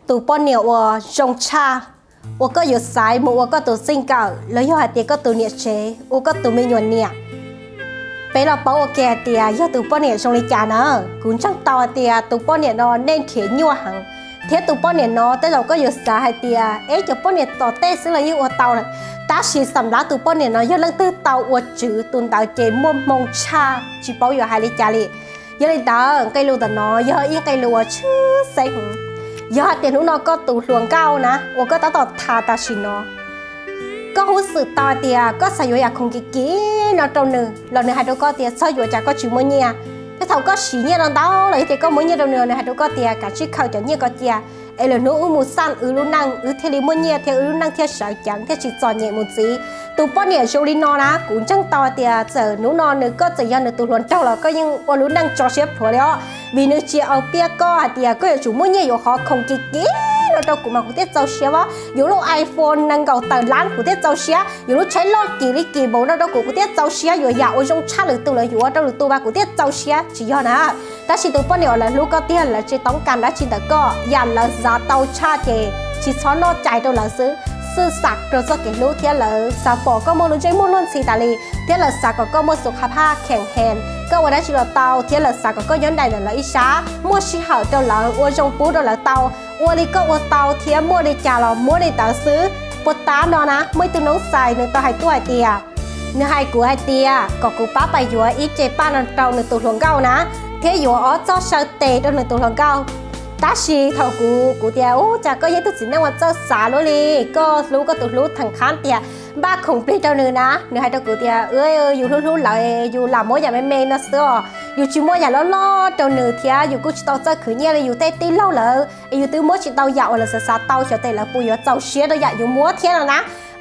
tus poj niam uas zoo tshaj uas koj yuav xaiv mus ua koj tus txij nkawm los yog hais tias koj tus niam tsev, ua koj tus me nyuam niam. Peb los paub ua ke hais tias yog tus poj niam zoo li cas na. Kuv ntseeg tau hais tias tus poj niam no nej nrhiav nyuaj heev, thiab tus poj niam no tej zaum koj yuav xav hais tias es cov poj niam tom tej xwb los yeej ua tau lawm, tab sis xam lav tus poj niam no yog leej twg tau ua tswv tus ntawd ces muaj hmoo tshaj tsis paub yuav hais li cas li. Yog li ntawd nqe lus ntawm no yog ib nqe lus uas tshwj xeeb heev. Yog hais tias hnub no koj tus hluas nkauj na uas koj tab tom tham tam sim no, koj huj xwm tau hais tias koj xav yuav yam khoom kim kim no rau nws los nws hais rau koj tias txhob yuav, cas koj tsis muaj nyiaj. Tej thaum koj siv nyiaj no ntau los yog tias koj muab nyiaj rau nws, nws hais rau koj tias kav tsij khaws cov nyiaj ko cia es lwm hnub wb mus xaj wb lub neej, wb thiaj li muaj nyiaj thiab wb lub neej thiaj sawv ceev thiaj tsis txom nyem mus ntxiv. Tus poj niam zoo li no na kuv ntseeg tau hais tias txawm hnub no nws, koj txawm yog nws tus hluas nraug los koj yeej ua lub neej tso siab plhuav li os, vim nws tsis aus piab koj hais tias koj yuav tsum muaj nyiaj yuav qhov khoom kim kim no rau kuv mas kuv thiaj txaus siab os, yuav lub iPhone nees nkaum tawm lab kuv thiaj txaus siab, yuav lub tsheb loj kim li kim npaum no rau kuv kuv thiaj txaus siab, yuav yam uas zoo tshaj lwm tus los yuav ua rau lwm tus mas kuv thiaj txaus siab, tsis yog na. Tab sis tus poj niam uas lawv hlub koj tiag, lawv tsis toob kas dab tsi ntawm koj, yam lawv xav tau tshaj ces tsis txhob noj cai rau lawv xwb, xwj xam rau txoj kev hlub thiab lawv xav pom koj muaj lub ntsej muag luag ntxhi tas li, thiab lawv xav kom koj muaj xu kha phaj kheem hen, koj ua dab tsi los tau, thiab lawv xav kom koj nyob nraim ntawm lawv ib sab, muaj sij hawm rau lawv, ua zoo pub rau lawv tau, ua li koj ua tau thiab muaj li cas los muab li ntawd xwb. Puag ta no na muaj ib tug noob xais nws tau hais tuaj hais tias, nws hais kuv hais tias kom kuv pab pais yuav ib ce paj no rau nws tus hluas nkauj na, thiab yuav ob txoj saw tes rau nws tus hluas nkauj. Tab sis thaum kuv, kuv tias ub, cas koj yog ib tug txiv neej uas txawj xav luaj li, koj hlub koj tus hlub theem qhab tias npaj khoom plig rau nws na, nws hais rau kuv tias yus hlub hlub lawv yus lam muab yam me me no xwb os, yus tsis muab yam loj loj rau nws thiab yus kuj tsis tau txawj khwv nyiaj li yus tej tij laug lawm es yus twb muab tsis tau yam uas lawv xav xav tau, xyov tes lawv puas yuav txaus siab rau yam yus muab thiab no na.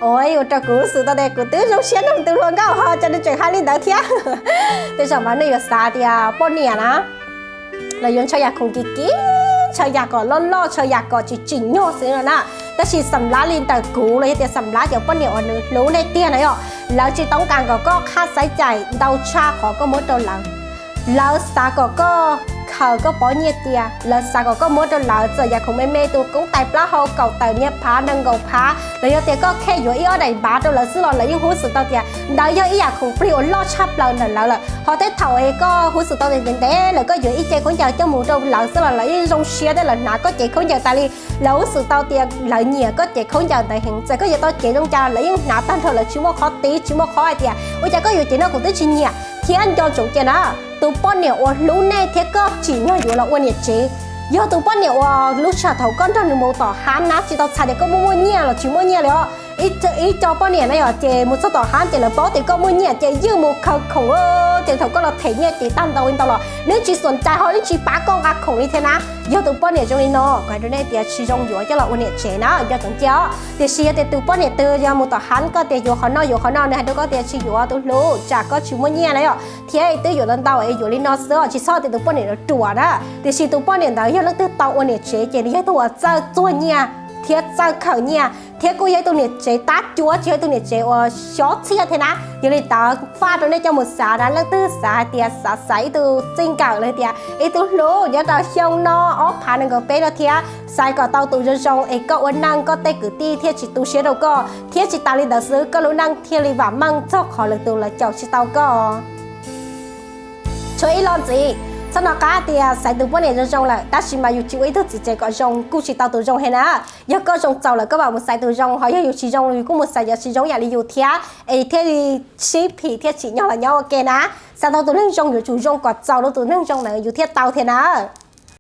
Ua rau kuv xwm tau tias kuv twb zoo siab nrog tus hluas nkauj ho cas nws tseem hais li ntawd thiab. Tej zaum mas nej yuav xav tias poj niam na los yuav ntshaw yam khoom kim kim, ntshaw yam kom loj loj, ntshaw yam kom tsis tsim nyog xwb no na. Tab sis xam lav li ntawm kuv los yog tias xam lav cov poj niam uas nws hlub nej tiag na yom, lawv tsis toob kas kom koj qhaj xaiv cais ntau tshaj qhov koj muab rau lawv. Lawv xav kom koj khaws koj pob nyiaj cia, lawv xav kom koj muab rau lawv txawm yam khoom me me, tus koob tais plaub hau, kaum tawm nyiaj phav, nees nkaum phav, los yog tias koj khej yuav ib ob daim npav rau lawv xwb los lawv yeej huj xwm tau tias ntawd yog ib yam khoom plig uas loj tshaj plaws ntawm lawv lawm. Ho tej thaum es koj huj xwm tau tias ntev ntev lawm koj yuav ib ce khaub ncaws coj mus rau lawv xwb los lawv yeej zoo siab thiab lawv hnav koj cev khaub ncaws tas li. Lawv huj xwm tau tias lawv nyiam koj cev khaub ncaws ntawd heev, txawm koj yuav tau cev zoo cas lawv yeej hnav tag nrho, lawv tsis muaj qhov tiv, tsis muaj qhov hais tias ua cas koj yuav cev no kuv twb tsis nyiam. Thiab nco ntsoov cia na, tus poj niam uas hlub nej thiab koj tsim nyog yuav los ua niam tsev, yog tus poj niam uas lub sij hawm thaum koj nrog nws mus tom hab na tsis tau txhais tias koj muaj muaj nyiaj los tsis muaj nyiaj li os. Ib co poj niam na yom ces mus txog tom hab ces lawv paub tias koj muaj nyiaj ces ywj mus khaws khoom, ces thaum koj los them nyiaj ces tag ntau li ntau los nws tsis xuam cai ho nws tsis pab koj nqa khoom li thiab na. Yog tus poj niam zoo li no kuv hais rau nej tias tsis zoo yuav coj los ua niam tsev na, nco ntsoov cia os. Tiam sis yog tias tus poj niam twg yog mus tom hab koj tias yuav qhov no yuav qhov no, nws hais rau koj tias tsis yuav tus hlub, tsam koj tsis muaj nyiaj na yom, thiab twb yuav ntau ntau es yuav li no xwb os, tsis txhob tias tus poj niam no ruam na. Tiam sis tus poj niam ntawd yog leej twg tau ua niam tsev ces nws yog tus uas txawj txuag nyiaj thiab txawj khaws nyiaj, thiab kuj yog ib tug niam tsev tab cuab, tsis yog ib tug niam tsev uas xyob txhiaj thiab na. Yog li ntawd faj rau nej coj mus xav na, leej twg xav hais tias xav xaiv ib tug txij nkawm los tias ib tug hlub nyob rau xyoo no ob phav nees nkaum peb no thiab, xaiv kom tau tus zoo zoo es koj ua neej koj tej kwv tij thiaj tsis tu siab rau koj, thiab tsis tas li ntawd xwb koj lub neej thiaj li vam meej txog qhov lwm tus los caum tsis tau koj. Tshuav ib lo ntxiv, txhob nco qab tias xaiv tus poj niam zoo zoo lawm tab sis mas yus tsis ua ib tug txiv tsev kom zoo kuj tsis tau tus zoo heev na. Yog koj zoo txaus lawm koj mam mus xaiv tus zoo, ho yog yus tsis zoo yus kuj mus xaiv cov tsis zoo yam li yus thiab es thiaj li sib phim thiaj tsim nyog los nyob ua ke na. Xav tau tus neeg zoo yuav tsum zoo kom txaus rau tus neeg zoo ntawd yus thiaj tau thiab na.